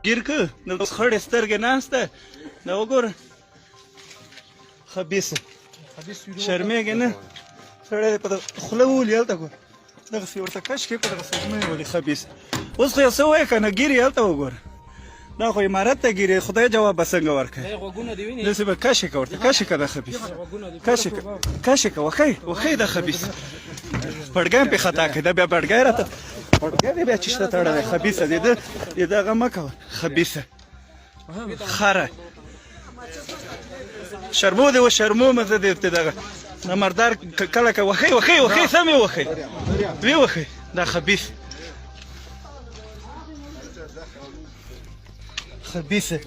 ګیر که نو خړې سترګې ناسته دا وګوره خبیثه شرمېږې نه سړی په خوله وولي هلته ګوره دغسې ورته کش کړې په دغه سږمه یې ولي خبیثه اوس خو یو څه وایې که نه ګیرې هلته وګوره دا خو امارت ته ګیرې خدای جواب به څنګه ورکوي داسې به کش یې که ورته کش یې که دا خبیث کش یې که کش یې که وښی وښی دا خبیث پړګی هم پې خطا کوي دا بیا پړګی راته پړګی دې بیا چیشته تړلی خبیثه دې ده دغه مه کوه خبیثه خره شرمو دی و شرمو مزه دی ته دغه د مردار کله که وخی وخی وخی سمې وخی وی وخی دا خبيث خبيثه.